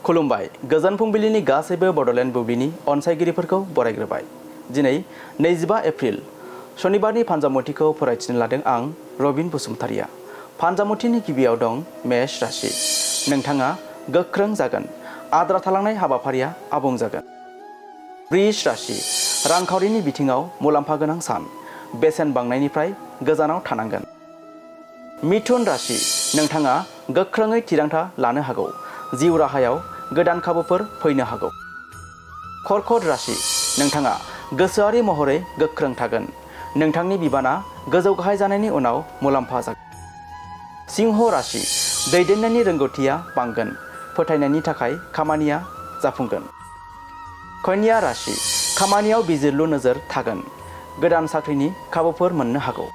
खुलुमबाय गोजोन फुंबिलिनि गासैबो बड'लेण्ड बुब्लिनि अनसायगिरिफोरखौ बरायग्रोबाय। दिनै 25 एप्रिल शनिबारनि फानजामुथिखौ फरायथिनो लादों आं रबिन बसुमतारिया। फानजामुथिनि गिबियाव दं मेष राशि। नोंथाङा गोख्रों जागोन। आद्रा थालांनाय हाबाफारिया आबुं जागोन। वृष राशि। रांखावरिनि बिथिङाव मुलाम्फा गोनां सान। बेसेन बांनायनिफ्राय गोजानाव थानांगोन। मिथुन राशि। नोंथाङा गोख्रोङै थिरांथा लानो हागौ। जिउ राहायाव गोदान खाबुफोर फैनो हागौ। कर्कट राशि। नोंथाङा गोसोआरि महरै गोख्रों थागोन। नोंथांनि बिबाना गोजौ गाहाय जानायनि उनाव मुलाम्फा जागोन। सिंह राशि। दैदेननायनि रोंगौथिया बांगोन। फोथायनायनि थाखाय खामानिया जाफुंगोन। कन्या राशि। खामानियाव बिजिरलु नोजोर थागोन। गोदान साख्रिनि खाबुफोर मोननो हागौ।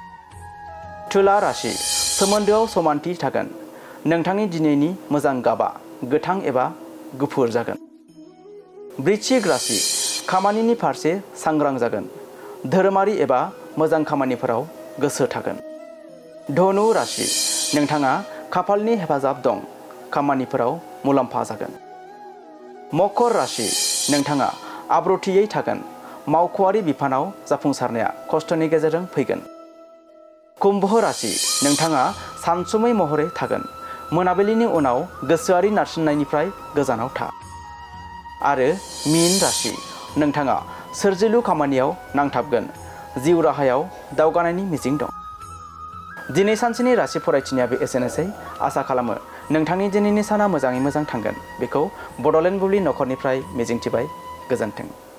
तुला राशि। सोमोन्दोआव समानथि थागोन। नोंथांनि दिनैनि मोजां गाबा गोथां एबा गुफुर जागोन। वृश्चिक राशि। खामानिनि फारसे सांग्रां जागोन। धोरोमारि एबा मोजां खामानिफोराव गोसो थागोन। धनु राशि। नोंथाङा खाफालनि हेफाजाब दं। खामानिफोराव मुलाम्फा जागोन। मकर राशि। नोंथाङा आब्रुथियै थागोन। मावख'आरि बिफानाव जाफुंसारनाया खस्थ'नि गेजेरजों फैगोन। कुम्भ राशि। नोंथाङा सानसुमै महरै थागोन। मोनाबिलिनि उनाव गोसोआरि नारसिननायनिफ्राय गोजानाव था। आरो मीन राशि। नोंथाङा सोरजिलु खामानियाव नांथाबगोन। जिउ राहायाव दावगानायनि मिजिं दं। दिनै सानसेनि राशि फरायथिनाया एसेनोसै। आसा खालामो नोंथांनि दिनैनि साना मोजाङै मोजां थांगोन। बेखौ बड'लेण्ड बुब्लि नखरनिफ्राय मिजिंथिबाय। गोजोन्थों।